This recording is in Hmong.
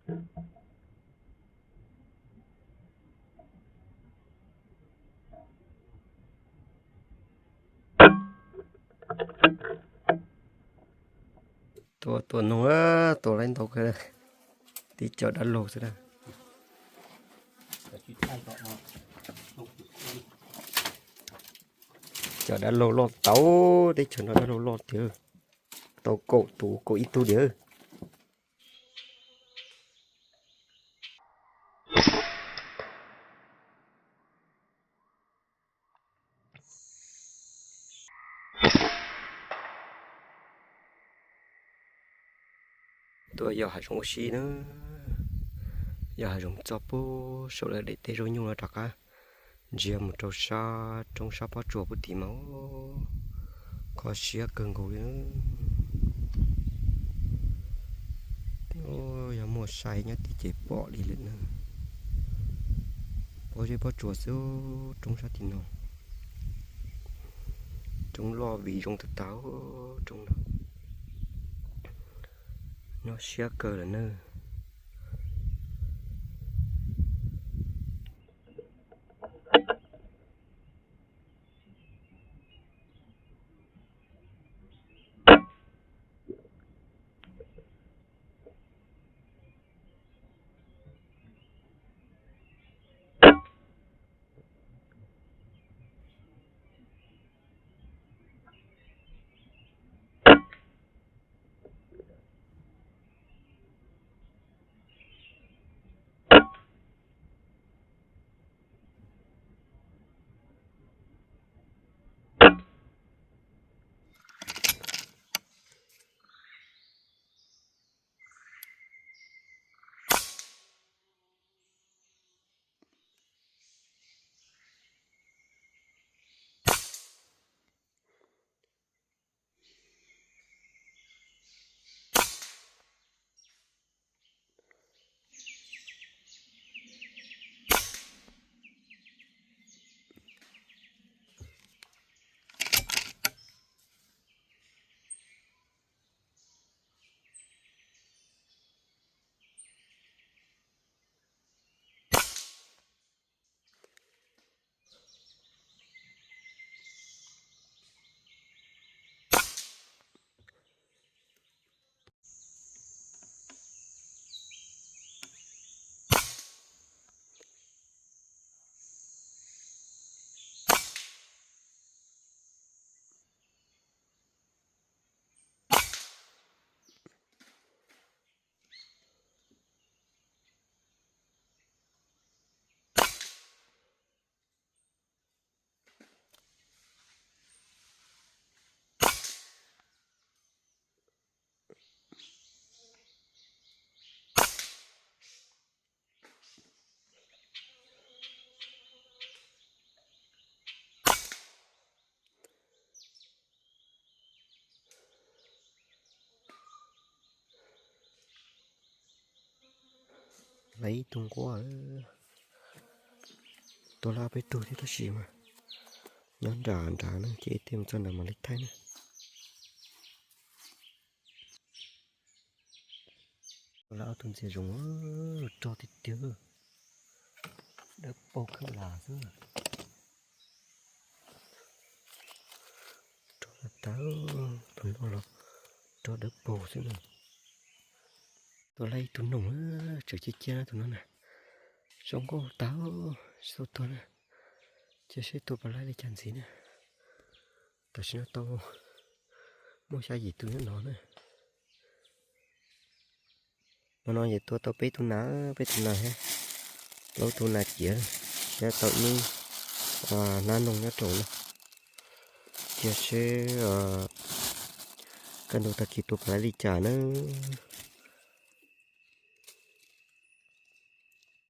Tua tua noog, tua laib ntau kawg, tib co dab laug xwb na. Cov dab laug loj tau, teb chaws no dab laug loj tiag, tau kaum tus kaum ib tug diam. Tuaj yog hav zoov ua si na, yog hav zoov txog puag saum lawv daim teb zaub nyuj no rov qab ntsia mus rau sab roob sab pob tsuas puag tim mas kho siab kawg nkaus li. Yog muaj sai nyob tim ces pom li lawm na. Pob zeb pob tsuas xwb, roob sab tim no, roob loj viv zoo tag tag, roob no nyob siab kawg lawm na. Lawv ib tug nquab, tua lawv ob peb tug thiab tab sis mas nyob nram nrad na, ces ib teg mus txog nrad mam li thaij na. Tua lawv ob tug ntxias zoov, rog tiag tiag, dawb paug kawg las xwb. Rog tas tas, tus no los rog dawb paug xwb na. Tua lawv ib tug noog, tseem ciaj ciaj na tus no na. Zoo nkauj tas, tsis tau tuag na. Cia seb tua puas laib li cas ntxiv na. Tam sim no tau muaj xya yim tus nyob no na. Hmo no ces tua tau peb tug nas, peb tug nas thiab, plaub tug nas ciav, thiab tau ib hnab noog nyob rau no. Cia seb kaj ntug tag kis tua puas laib li cas nawb.